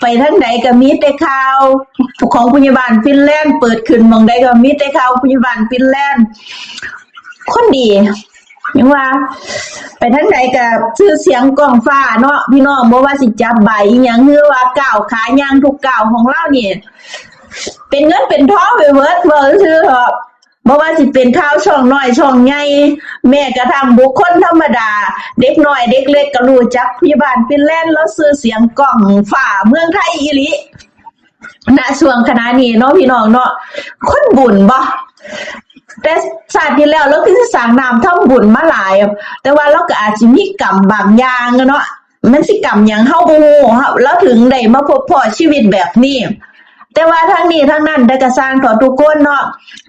ໄປທາງໃດກໍມີແຕ່ຂ່າວຂອງຜູ້ໃຫຍ່ບ້ານຟິນແລນ, ເປີດຂຶ້ນໝ່ອງໃດກໍມີແຕ່ຂ່າວຜູ້ໃຫຍ່ບ້ານຟິນແລນ. ຄົນດີ ຍັງວ່າ ໄປທາງໃດກໍຊື່ສຽງກ້ອງຟ້າເນາະພີ່ນ້ອງ, ບໍ່ວ່າຊິຈັບໃບອີ່ຫຍັງ ຫຼືວ່າກ້າວຂາຍ່າງທຸກກ້າວຂອງລາວນີ້ ເປັນເງິນເປັນທອງໄປເບິດ. ເວົ້າຊື່ເຖາະ ບໍ່ວ່າຊິເປັນຂ່າວຊ່ອງນ້ອຍຊ່ອງໃຫຍ່ ແມ້ກະທັ່ງບຸກຄົນທຳມະດາ ເດັກນ້ອຍເດັກເລັກກໍຮູ້ຈັກຜູ້ໃຫຍ່ບ້ານຟິນແລນ. ລາວຊື່ສຽງກ້ອງຟ້າເມືອງໄທອີ່ຫຼີ ນະຊ່ວງຂະນະນີ້ເນາະພີ່ນ້ອງເນາະ. ຄົນບຸນບໍ່ ແຕ່ຊາດທີ່ແລ້ວລາວຄືຊິສ້າງນ້ຳທຳບຸນມາຫຼາຍ, ແຕ່ວ່າລາວກໍອາດຊິມີກຳບາງຢ່າງເນາະ. ມັນຊິກຳຫຍັງເຮົາບໍ່ຮູ້, ເຮົາ ລາວເຖິງໄດ້ມາພົບພໍ້ຊີວິດແບບນີ້. ແຕ່ວ່າທັງນີ້ທັງນັ້ນ ແຕ່ກະຊ່າງເຖາະທຸກຄົນເນາະ,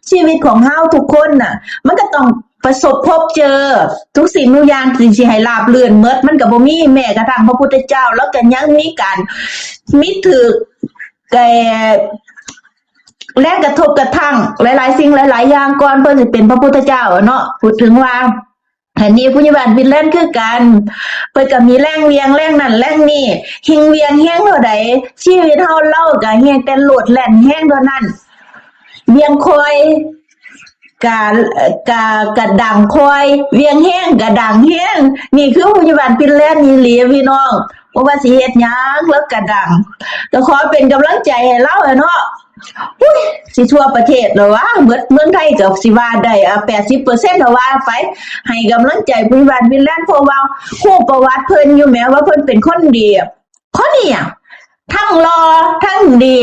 ຊີວິດຂອງເຮົາທຸກຄົນນະ ມັນກໍຕ້ອງປະສົບພົບເຈີທຸກສິ່ງທຸກຢ່າງທີ່ຊິໃຫ້ລາບລື່ນໝົດ ມັນກໍບໍ່ມີ. ແມ້ກະທັ່ງພະພຸດທະເຈົ້າ ລາວກໍຍັງມີການ ມີຖືກ ແຕ່ແລງກະທົບກະທັ່ງຫຼາຍໆສິ່ງຫຼາຍໆຢ່າງ ກ່ອນເພິ່ນຊິເປັນພະພຸດທະເຈົ້າເນາະ. ເພິ່ນເຖິງວ່າ ອັນນີ້ຜູ້ໃຫຍ່ບ້ານຟິນແລນຄືກັນ, ເພິ່ນກໍມີແຮງວຽງແຮງນັ້ນແຮງນີ້, ແຮງວຽງແຮງເທົ່າໃດ ຊີວິດເຮົາລາວກໍແຮງແຕ່ໂລດແລ່ນແຮງເທົ່ານັ້ນ. ວຽງຄ່ອຍກະ ກະ ກະດັງຄ່ອຍ, ວຽງແຮງກະດັງແຮງ. ນີ້ຄືຜູ້ໃຫຍ່ບ້ານຟິນແລນອີ່ຫຼີພີ່ນ້ອງ, ບໍ່ວ່າຊິເຮັດຫຍັງລາວກະດັງ. ກໍຂໍເປັນກຳລັງໃຈໃຫ້ລາວແຫຼະເນາະ. ອຸ້ຍ ຊິທົ່ວປະເທດແລ້ວຫວາ, ເບິດເມືອງໄທກໍຊິວ່າໄດ້ ອາ ແປດສິບເປີເຊັນແລ້ວວ່າໄປ. ໃຫ້ກຳລັງໃຈຜູ້ໃຫຍ່ບ້ານຟິນແລນ ເພາະວ່າຮູ້ປະຫວັດເພິ່ນຢູ່ແໝ ວ່າເພິ່ນເປັນຄົນດີ. ຄົນນີ້ຫຍັງ ທັງຫຼໍ່ທັງດີ.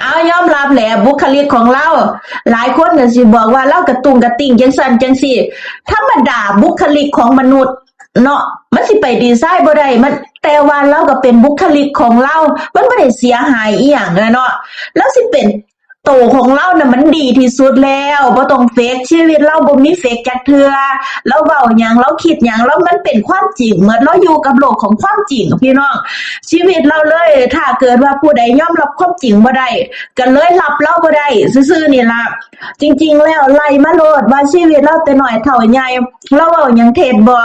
ເອົາ ຍອມຮັບແຫຼະ ບຸກຄະລິກຂອງລາວ ຫຼາຍຄົນກໍຊິບອກວ່າລາວກະຕຸງກະຕິ່ງຈັ່ງຊັ້ນຈັ່ງຊີ້. ທຳມະດາ ບຸກຄະລິກຂອງມະນຸດເນາະ ມັນຊິໄປດີໄຊບໍ່ໄດ້ ມັນ ແຕ່ວ່າລາວກໍເປັນບຸກຄະລິກຂອງລາວ, ມັນບໍ່ໄດ້ເສຍຫາຍອີ່ຫຍັງນະເນາະ. ລາວຊິເປັນໂຕຂອງລາວນະ ມັນດີທີ່ສຸດແລ້ວ, ບໍ່ຕ້ອງເຟກ, ຊີວິດລາວບໍ່ມີເຟກຈັກເທື່ອ. ລາວເວົ້າຫຍັງ ລາວຄິດຫຍັງ ລາວ ມັນເປັນຄວາມຈິງໝົດ, ລາວຢູ່ກັບໂລກຂອງຄວາມຈິງ ພີ່ນ້ອງ. ຊີວິດລາວເລີຍ ຖ້າເກີດວ່າຜູ້ໃດຍອມຮັບຄວາມຈິງບໍ່ໄດ້ ກໍເລີຍຮັບລາວບໍ່ໄດ້ຊື່ໆນີ້ລະ. ຈິງໆແລ້ວ ໄລ່ມາໂລດວ່າຊີວິດລາວແຕ່ນ້ອຍເທົ່າໃຫຍ່ ລາວເວົ້າຫຍັງເທັດບໍ່?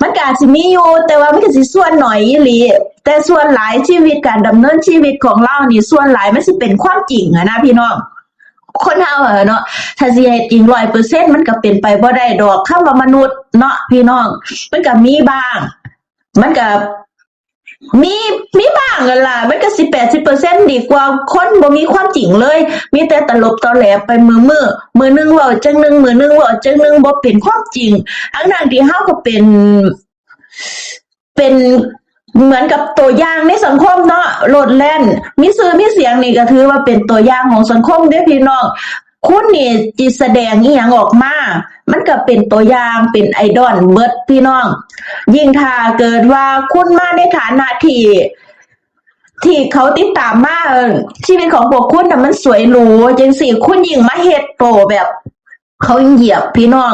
ມັນກໍອາດຊິມີຢູ່ ແຕ່ວ່າມັນກໍຊິສ່ວນໜ້ອຍອີ່ຫຼີ. ແຕ່ສ່ວນຫຼາຍຊີວິດ ການດຳເນີນຊີວິດຂອງລາວນີ້ ສ່ວນຫຼາຍມັນຊິເປັນຄວາມຈິງຫັ້ນນະພີ່ນ້ອງ. ຄົນເຮົາຫັ້ນເນາະ ຖ້າຊິໃຫ້ຈິງຮ້ອຍເປີເຊັນ ມັນກໍເປັນໄປບໍ່ໄດ້ດອກ. ຄຳວ່າມະນຸດເນາະພີ່ນ້ອງ ມັນກໍມີບ້າງ ມັນກໍ ມີ ມີບ້າງຫັ້ນລະ, ມັນກໍຊິແປດສິບເປີເຊັນ ດີກວ່າຄົນບໍ່ມີຄວາມຈິງເລີຍ, ມີແຕ່ຕະຫຼົບຕໍແຫຼໄປມື້ໆ, ມື້ໜຶ່ງເວົ້າຈັ່ງໜຶ່ງ, ມື້ໜຶ່ງເວົ້າຈັ່ງໜຶ່ງ, ບໍ່ເປັນຄວາມຈິງ. ທັງໆທີ່ເຮົາກໍເປັນ ເປັນເໝືອນກັບຕົວຢ່າງໃນສັງຄົມເນາະ, ໂລດແລ່ນ ມີຊື່ມີສຽງນີ້ກໍຖືວ່າເປັນຕົວຢ່າງຂອງສັງຄົມເດ້ພີ່ນ້ອງ. ຄຸນນີ້ຊິສະແດງອີ່ຫຍັງອອກມາ ມັນກໍເປັນຕົວຢ່າງ ເປັນໄອດອນເບິດພີ່ນ້ອງ. ຍິ່ງຖ້າເກີດວ່າຄຸນມາໃນຖານະທີ່ ທີ່ເຂົາຕິດຕາມມາ ເອີ ຊີວິດຂອງພວກຄຸນນະມັນສວຍຫຼູຈັ່ງຊີ້ ຄຸນຍິ່ງມາເຮັດໂຕແບບເຂົາຢຽບພີ່ນ້ອງ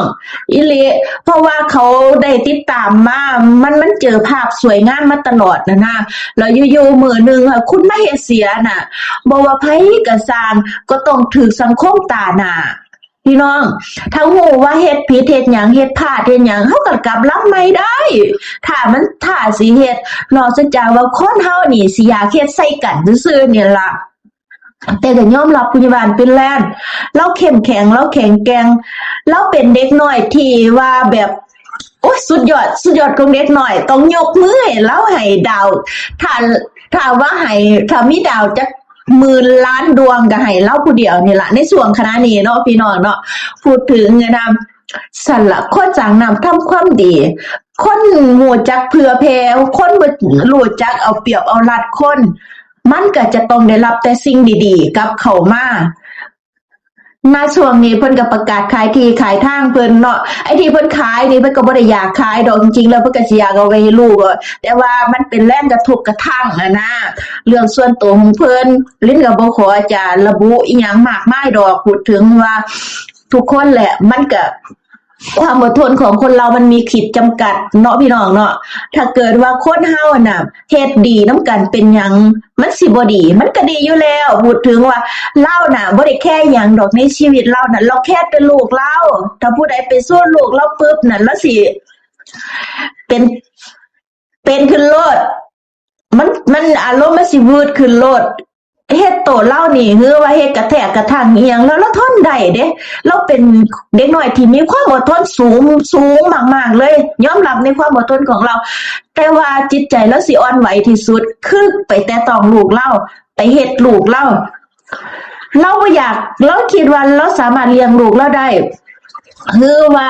ອີ່ຫຼີ ເພາະວ່າເຂົາໄດ້ຕິດຕາມມາ ມັນ ມັນເຈີພາບສວຍງາມມາຕະຫຼອດນະນະ ແລ້ວຢູ່ໆມື້ໜຶ່ງ ເອີ ຄຸນມາເຮັດເສຍນະ ບໍ່ວ່າໃຜກໍຊ່າງ ກໍຕ້ອງຖືກສັງຄົມຕາໜ້າ. ພີ່ນ້ອງ ຖ້າຮູ້ວ່າເຮັດຜິດເຮັດຫຍັງ ເຮັດພາດເຮັດຫຍັງ ເຮົາກໍກັບລຳໃໝ່ໄດ້ ຖ້າມັນ ຖ້າຊິເຮັດ ນອກຈາກວ່າຄົນເຮົານີ້ຊິຢາກເຮັດໃສ່ກັນຊື່ໆນີ້ລະ. ແຕ່ກໍຍອມຮັບຜູ້ໃຫຍ່ບ້ານຟິນແລນ ລາວເຂັ້ມແຂງ ລາວແຂງແກ່ງ ລາວເປັນເດັກນ້ອຍທີ່ວ່າແບບ ໂອ້ຍ ສຸດຍອດ ສຸດຍອດຂອງເດັກນ້ອຍ ຕ້ອງຍົກມືໃຫ້ລາວ ໃຫ້ດາວ ຖ້າ ຖ້າວ່າໃຫ້ ຖ້າມີດາວຈັກ ໝື່ນລ້ານດວງກໍໃຫ້ລາວຜູ້ດຽວນີ້ລະ ໃນຊ່ວງຂະນະນີ້ເນາະ ພີ່ນ້ອງເນາະ. ພູດເຖິງນະ ຊັ້ນລະ ຄົນສ້າງນ້ຳທຳຄວາມດີ ຄົນຮູ້ຈັກເຜື່ອແຜ່ ຄົນບໍ່ຮູ້ຈັກເອົາປຽບເອົາລັດຄົນ ມັນກໍຈະຕ້ອງໄດ້ຮັບແຕ່ສິ່ງດີໆກັບເຂົ້າມາ. ນະ ຊ່ວງນີ້ເພິ່ນກໍປະກາດຂາຍທີ່ຂາຍທາງເພິ່ນເນາະ ໄອ້ທີ່ເພິ່ນຂາຍນີ້ ເພິ່ນກໍບໍ່ໄດ້ຢາກຂາຍດອກ ຈິງໆແລ້ວເພິ່ນກໍຊິຢາກເອົາໄວ້ໃຫ້ລູກ ແຕ່ວ່າມັນເປັນແຮງກະທົບກະທັ່ງຫັ້ນນະ ເລື່ອງສ່ວນໂຕຂອງເພິ່ນ ລິນກໍບໍ່ຂໍຈະລະບຸອີ່ຫຍັງມາກມາຍດອກ. ພູດເຖິງວ່າທຸກຄົນແຫຼະ ມັນກະ ຄວາມອົດທົນຂອງຄົນເຮົາມັນມີຂີດຈຳກັດເນາະ ພີ່ນ້ອງເນາະ. ຖ້າເກີດວ່າຄົນເຮົານະເຮັດດີນຳກັນ ເປັນຫຍັງມັນຊິບໍ່ດີ? ມັນກະດີຢູ່ແລ້ວ. ພູດເຖິງວ່າລາວນະບໍ່ໄດ້ແຄຫຍັງດອກໃນຊີວິດລາວນະ ລາວແຄແຕ່ລູກລາວ. ຖ້າຜູ້ໃດໄປຊົນລູກລາວປຶບນະ ລາວຊິເປັນ ເປັນຂຶ້ນໂລດ. ມ ມັນອາລົມມັນຊິວືດຂຶ້ນໂລດ ເຮັດໂຕລາວນີ້ ຫຼືວ່າເຮັດກະແທກກະທັງອີ່ຫຍັງ ແລ້ວລາວທົນໄດ້ເດ້. ລາວເປັນເດັກນ້ອຍທີ່ມີຄວາມອົດທົນສູງ ສູງມາກໆເລີຍ ຍອມຮັບໃນຄວາມອົດທົນຂອງລາວ. ແຕ່ວ່າຈິດໃຈລາວຊິອ່ອນໄຫວທີ່ສຸດ ຄືໄປແຕະຕ້ອງລູກລາວ ໄປເຮັດລູກລາວ ລາວບໍ່ຢາກ ລາວຄິດວ່າລາວສາມາດລ້ຽງລູກລາວໄດ້ ຄືວ່າ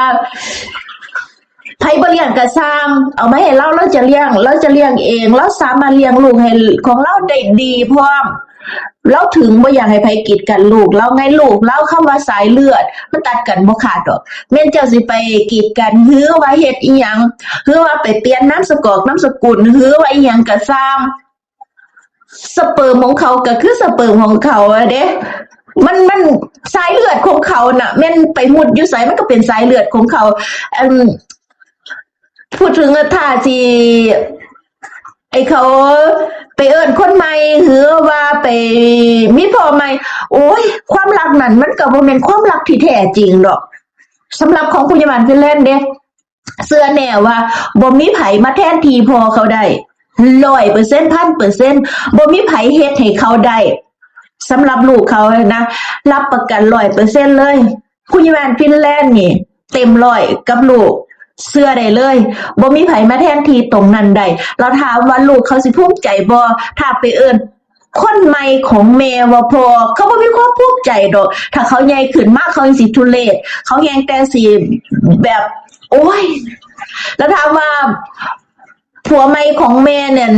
ໃຜບໍ່ລ້ຽງກະຊ່າງ ເອົາມາໃຫ້ລາວ ລາວຈະລ້ຽງ ລາວຈະລ້ຽງເອງ ລາວສາມາດລ້ຽງລູກໃຫ້ ຂອງລາວໄດ້ດີພ້ອມ. ລາວເຖິງບໍ່ຢາກໃຫ້ໃຜກີດກັນລູກລາວໄງ ລູກລາວ ຄຳວ່າສາຍເລືອດ ມັນຕັດກັນບໍ່ຂາດດອກ. ແມ່ນເຈົ້າຊິໄປກີດກັນ ຫຼືວ່າເຮັດອີ່ຫຍັງ ຫຼືວ່າໄປປ່ຽນນາມສະກອກນາມສະກຸນ ຫຼືວ່າອີ່ຫຍັງກະຊ່າງ ສະເປີມຂອງເຂົາກະຄືສະເປີມຂອງເຂົາເດ້ ມັນ ມັນສາຍເລືອດຂອງເຂົານະ ແມ່ນໄປມຸດຢູ່ໃສ ມັນກະເປັນສາຍເລືອດຂອງເຂົາ. ອັນ ພູດເຖິງ ຖ້າຊິ ໄອ້ເຂົາໄປເອີ້ນຄົນໃໝ່ ຫຼືວ່າໄປມີພໍ່ໃໝ່ ໂອ້ຍ ຄວາມຮັກນັ້ນ ມັນກະບໍ່ແມ່ນຄວາມຮັກທີ່ແທ້ຈິງດອກ ສຳລັບຂອງຜູ້ໃຫຍ່ບ້ານຟິນແລນເດ້. ເຊື່ອແນ່ວ່າບໍ່ມີໃຜມາແທນທີ່ພໍ່ເຂົາໄດ້ ຮ້ອຍເປີເຊັນ ພັນເປີເຊັນ ບໍ່ມີໃຜເຮັດໃຫ້ເຂົາໄດ້. ສຳລັບລູກເຂົານະ ຮັບປະກັນຮ້ອຍເປີເຊັນເລີຍ. ຜູ້ໃຫຍ່ບ້ານຟິນແລນນີ້ເຕັມຮ້ອຍກັບລູກ ເຊື່ອໄດ້ເລີຍ ບໍ່ມີໃຜມາແທນທີ່ຕົງນັ້ນໄດ້. ແລ້ວຖາມວ່າລູກເຂົາຊິພູມໃຈບໍ່ ຖ້າໄປເອີ້ນ ຄົນໃໝ່ຂອງແມ່ວ່າພໍ່ ເຂົາບໍ່ມີຄວາມພູມໃຈດອກ. ຖ້າເຂົາໃຫຍ່ຂຶ້ນມາ ເຂົາຍັງຊິທຸເລດ ເຂົາແຮ່ງແຕ່ຊິແບບ ໂອ້ຍ. ແລ້ວຖາມວ່າຜົວໃໝ່ຂອງແມ່ນັ້ນ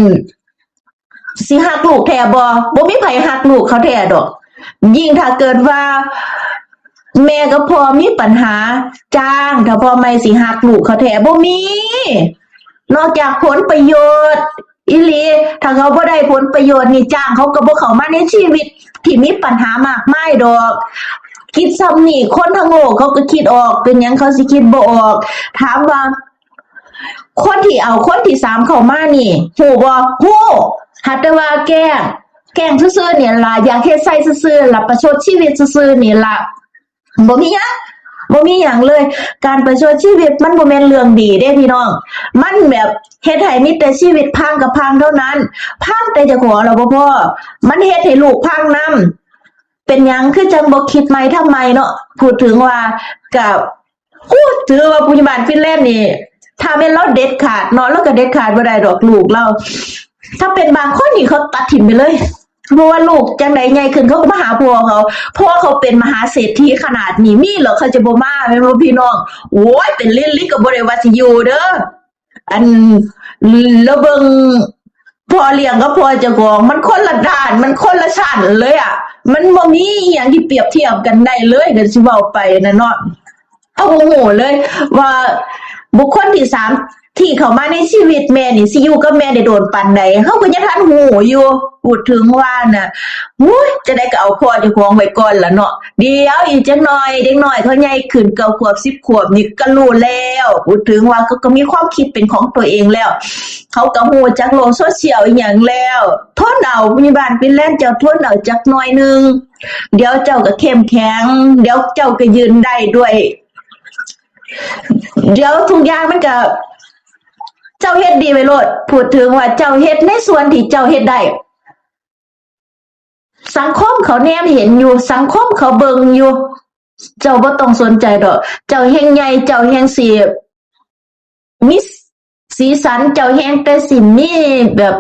ຊິຮັກລູກແທ້ບໍ່? ບໍ່ມີໃຜຮັກລູກເຂົາແທ້ດອກ. ຍິ່ງຖ້າເກີດວ່າແມ່ກັບພໍ່ມີປັນຫາ ຈ້າງ ຖ້າພໍ່ໃໝ່ຊິຮັກລູກເຂົາແທ້ ບໍ່ມີ ນອກຈາກຜົນປະໂຫຍດ ອີ່ຫຼີ. ຖ້າເຂົາບໍ່ໄດ້ຜົນປະໂຫຍດນີ້ ຈ້າງເຂົາກໍບໍ່ເຂົ້າມາໃນຊີວິດທີ່ມີປັນຫາມາກມາຍດອກ. ຄິດຊ່ຳນີ້ ຄົນທັງໂລກເຂົາກໍຄິດອອກ ເປັນຫຍັງເຂົາຊິຄິດບໍ່ອອກ? ຖາມວ່າ ຄົນທີ່ເອົາຄົນທີສາມເຂົ້າມານີ້ ຮູ້ບໍ່? ຮູ້ ຫາກແຕ່ວ່າແກ້ງ ແກ້ງຊື່ໆນີ້ລະ ຢາກເຮັດໃສ່ຊື່ໆລະ ປະຊົດຊີວິດຊື່ໆນີ້ລະ. ບໍ່ມີຫຍັງ ບໍ່ມີຫຍັງເລີຍ. ການປະຊົດຊີວິດມັນບໍ່ແມ່ນເລື່ອງດີເດ້ພີ່ນ້ອງ. ມັນແບບເຮັດໃຫ້ມີແຕ່ຊີວິດພັງກັບພັງເທົ່ານັ້ນ. ພັງແຕ່ເຈົ້າຂອງລະບໍ່ພໍ ມັນເຮັດໃຫ້ລູກພັງນຳ. ເປັນຫຍັງຄືຈັ່ງບໍ່ຄິດໃໝ່ທຳໃໝ່ເນາະ? ພູດເຖິງວ່າກະ ໂອ້ ຖືວ່າຜູ້ໃຫຍ່ບ້ານຟິນແລນນີ້ ຖ້າແມ່ນລາວເດັດຂາດເນາະ ລາວກະເດັດຂາດບໍ່ໄດ້ດອກ ລູກລາວ. ຖ້າເປັນບາງຄົນນີ້ເຂົາຕັດຖິ້ມໄປເລີຍ. ເພາະວ່າລູກຈັ່ງໃດໃຫຍ່ຂຶ້ນເຂົາກໍມາຫາພໍ່ເຂົາ ພໍ່ເຂົາເປັນມະຫາເສດຖີຂະໜາດນີ້ ມີເຫຼືອເຂົາຈະບໍ່ມາ ແມ່ນບໍ່ພີ່ນ້ອງ? ໂອ້ຍ ເປັນລິນ ລິນກໍບໍ່ໄດ້ວ່າຊິຢູ່ເດີ. ອັນ ລະເບິ່ງ ພໍ່ລ້ຽງກັບພໍ່ເຈົ້າຂອງ ມັນຄົນລະດ້ານ ມັນຄົນລະຊັ້ນເລີຍອະ ມັນບໍ່ມີອີ່ຫຍັງທີ່ປຽບທຽບກັນໄດ້ເລີຍ ຄັນຊິເວົ້າໄປນະເນາະ. ເຮົາບໍ່ຮູ້ເລີຍວ່າບຸກຄົນທີສາມທີ່ເຂົ້າມາໃນຊີວິດແມ່ນີ້ ຊິຢູ່ກັບແມ່ໄດ້ໂດນປານໃດ ເຮົາກໍຍັງທັນຮູ້ຢູ່. ພູດເຖິງວ່ານະ ໂອ້ຍ ຈັ່ງໃດກໍເອົາພໍ່ເຈົ້າຂອງໄວ້ກ່ອນລະເນາະ. ດຽວອີກຈັກໜ່ອຍ ເດັກນ້ອຍເຂົາໃຫຍ່ຂຶ້ນເກົ້າຂວບ ສິບຂວບນີ້ກໍຮູ້ແລ້ວ. ພູດເຖິງວ່າເຂົາກໍມີຄວາມຄິດເປັນຂອງຕົວເອງແລ້ວ ເຂົາກໍຮູ້ຈັກໂລກໂຊຊຽວອີ່ຫຍັງແລ້ວ. ທົນເອົາ ຜູ້ໃຫຍ່ບ້ານຟິນແລນ ເຈົ້າທົນເອົາຈັກໜ່ອຍໜຶ່ງ ດຽວເຈົ້າກໍເຂັ້ມແຂງ ດຽວເຈົ້າກໍຢືນໄດ້ດ້ວຍ ດຽວທຸກຢ່າງມັນກະ ເຈົ້າເຮັດດີໄປໂລດ. ພູດເຖິງວ່າເຈົ້າເຮັດໃນສ່ວນທີ່ເຈົ້າເຮັດໄດ້ ສັງຄົມເຂົາແນມເຫັນຢູ່ ສັງຄົມເຂົາເບິ່ງຢູ່ ເຈົ້າບໍ່ຕ້ອງສົນໃຈດອກ. ເຈົ້າແຮ່ງໃຫຍ່ ເຈົ້າແຮ່ງຊິມີສີສັນ ເຈົ້າແຮ່ງແຕ່ຊິມີແບບ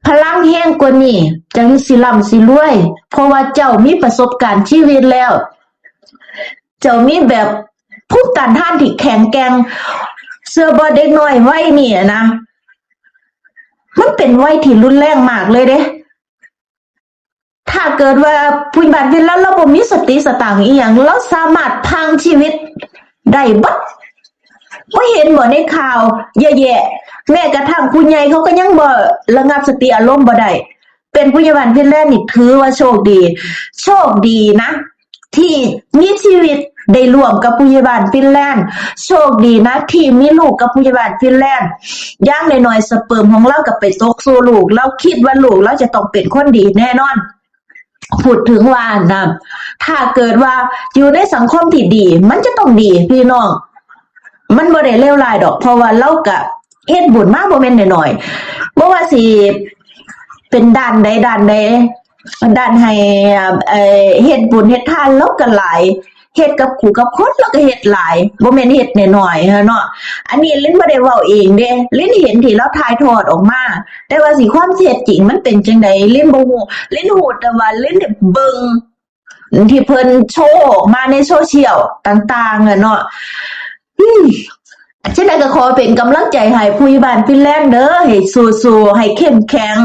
ພະລັງແຮງກວ່ານີ້ ຈັ່ງຊິລ່ຳຊິລວຍ ເພາະວ່າເຈົ້າມີປະສົບການຊີວິດແລ້ວ ເຈົ້າມີແບບພູມຕ້ານທານທີ່ແຂງແກ່ງ. ເຊື່ອບໍ່ ເດັກນ້ອຍໄວນີ້ນະ ມັນເປັນໄວທີ່ຮຸນແຮງມາກເລີຍເດ້. ຖ້າເກີດວ່າຜູ້ໃຫຍ່ບ້ານວິນລາວ ລາວບໍ່ມີສະຕິສະຕັງອີ່ຫຍັງ ລາວສາມາດພັງຊີວິດໄດ້ເບິດ. ບໍ່ເຫັນບໍ່ໃນຂ່າວເຍອະແຍະ ແມ້ກະທັ່ງຜູ້ໃຫຍ່ເຂົາກໍຍັງບໍ່ລະງັບສະຕິອາລົມບໍ່ໄດ້. ເປັນຜູ້ໃຫຍ່ບ້ານຟິນແລນນີ້ຖືວ່າໂຊກດີ ໂຊກດີນະ ທີ່ມີຊີວິດໄດ້ຮ່ວມກັບຜູ້ໃຫຍ່ບ້ານຟິນແລນ. ໂຊກດີນະທີ່ມີລູກກັບຜູ້ໃຫຍ່ບ້ານຟິນແລນ. ຢ່າງໜ້ອຍໆສະເປີມຂອງລາວກໍໄປຕົກສູ່ລູກ ລາວຄິດວ່າລູກລາວຈະຕ້ອງເປັນຄົນດີແນ່ນອນ. ພູດເຖິງວ່ານະ ຖ້າເກີດວ່າຢູ່ໃນສັງຄົມທີ່ດີ ມັນຈະຕ້ອງດີພີ່ນ້ອງ. ມັນບໍ່ໄດ້ເລວຮ້າຍດອກ ເພາະວ່າລາວກະເຮັດບຸນມາບໍ່ແມ່ນໜ້ອຍໆ ບໍ່ວ່າຊິ ເປັນດ້ານໃດດ້ານໃດ ດ້ານໃຫ້ ເອີ ເຮັດບຸນເຮັດທານລາວກໍຫຼາຍ ເຮັດກັບຄູ່ກັບຄົນລາວກໍເຮັດຫຼາຍ ບໍ່ແມ່ນເຮັດນ້ອຍໆເນາະ. ອັນນີ້ລິນບໍ່ໄດ້ເວົ້າເອງເດ້ ລິນເຫັນທີ່ລາວຖ່າຍທອດອອກມາ ແຕ່ວ່າຊິຄວາມເທັດຈິງມັນເປັນຈັ່ງໃດ ລິນບໍ່ຮູ້. ລິນຮູ້ແຕ່ວ່າລິນໄດ້ເບິ່ງທີ່ເພິ່ນໂຊອອກມາໃນໂຊຊຽວຕ່າງໆແຫຼະເນາະ. ຈັ່ງໃດກໍຂໍເປັນກຳລັງໃຈໃຫ້ຜູ້ໃຫຍ່ບ້ານຟິນແລນເດີ ໃຫ້ສູ້ໆ ໃຫ້ເຂັ້ມແຂງ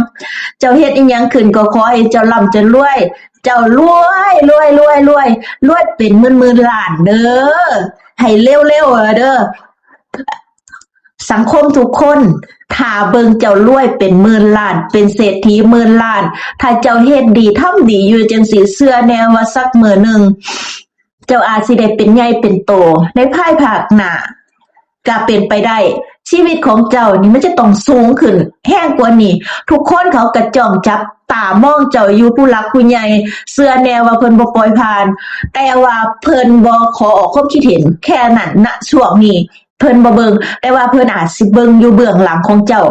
ເຈົ້າເຮັດອີ່ຫຍັງຂຶ້ນກໍຂໍໃຫ້ເຈົ້າລ່ຳເຈົ້າລວຍ ເຈົ້າລວຍ ລວຍ ລວຍ ລວຍ ລວຍເປັນໝື່ນໆລ້ານເດີ ໃຫ້ເລັວໆເດີ. ສັງຄົມທຸກຄົນຖ້າເບິ່ງເຈົ້າລວຍເປັນໝື່ນລ້ານ ເປັນເສດຖີໝື່ນລ້ານ ຖ້າເຈົ້າເຮັດດີທຳດີຢູ່ຈັ່ງຊີ້ ເຊື່ອແນ່ວ່າສັກມື້ໜຶ່ງ ເຈົ້າອາດຊິໄດ້ເປັນໃຫຍ່ເປັນໂຕໃນພາຍພາກໜ້າ ກະເປັນໄປໄດ້. ຊີວິດຂອງເຈົ້ານີ້ມັນຈະຕ້ອງສູງຂຶ້ນແຮງກວ່ານີ້. ທຸກຄົນເຂົາກະຈ້ອງຈັບຕາມອງເຈົ້າຢູ່ ຜູ້ຫຼັກຜູ້ໃຫຍ່ ເຊື່ອແນ່ວ່າເພິ່ນບໍ່ປ່ອຍຜ່ານ ແຕ່ວ່າເພິ່ນບໍ່ຂໍອອກຄວາມຄິດເຫັນແຄ່ນັ້ນ ນະຊ່ວງນີ້ເພິ່ນບໍ່ເບິ່ງ ແຕ່ວ່າເພິ່ນອາດຊິເບິ່ງຢູ່ເບື້ອງຫຼັງຂອງເຈົ້າ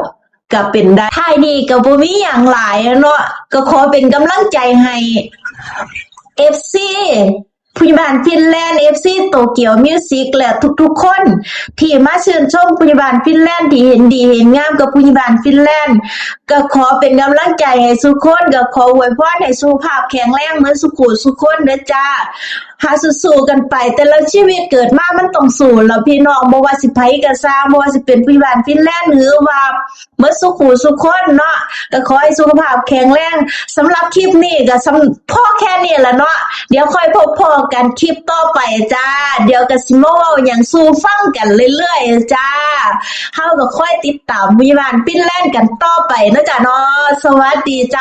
ກະເປັນໄດ້. ທ້າຍນີ້ກະບໍ່ມີຫຍັງຫຼາຍເນາະ ກະຂໍເປັນກຳລັງໃຈໃຫ້ ເອັຟຊີ ຜູ້ໃຫຍ່ບ້ານຟິນແລນ ເອັຟຊີ ໂຕກຽວມິວສິກ ແລະ ທຸກໆຄົນທີ່ມາຊື່ນຊົມຜູ້ໃຫຍ່ບ້ານຟິນແລນ ທີ່ເຫັນດີເຫັນງາມກັບຜູ້ໃຫຍ່ບ້ານຟິນແລນ ກໍຂໍເປັນກຳລັງໃຈໃຫ້ສູ່ຄົນ ກໍຂໍອວຍພອນໃຫ້ສຸຂະພາບແຂງແຮງເໝິດສູ່ຄູ່ສູ່ຄົນເດີຈ້າ. ຫາສູ້ໆກັນໄປ ແຕ່ລະຊີວິດເກີດມາມັນຕ້ອງສູ້ລະພີ່ນ້ອງ ບໍ່ວ່າຊິໃຜກໍຊ່າງ ບໍ່ວ່າຊິເປັນຜູ້ໃຫຍ່ບ້ານຟິນແລນ ຫຼືວ່າ ເໝິດສູ່ຄູ່ສູ່ຄົນເນາະ ກໍຂໍໃຫ້ສຸຂະພາບແຂງແຮງ. ສຳລັບຄລິບນີ້ກໍສຳ ພໍແຄ່ນີ້ລະເນາະ ດຽວຄ່ອຍພົບພໍ້ກັນຄລິບຕໍ່ໄປຈ້າ ດຽວກໍຊິມາເວົ້າຫຍັງສູ່ຟັງກັນເລື້ອຍໆຈ້າ. ເຮົາກໍຄອຍຕິດຕາມວິວານຟິນແລນກັນຕໍ່ໄປເນາະຈ້າເນາະ. ສະຫວັດດີຈ້າ.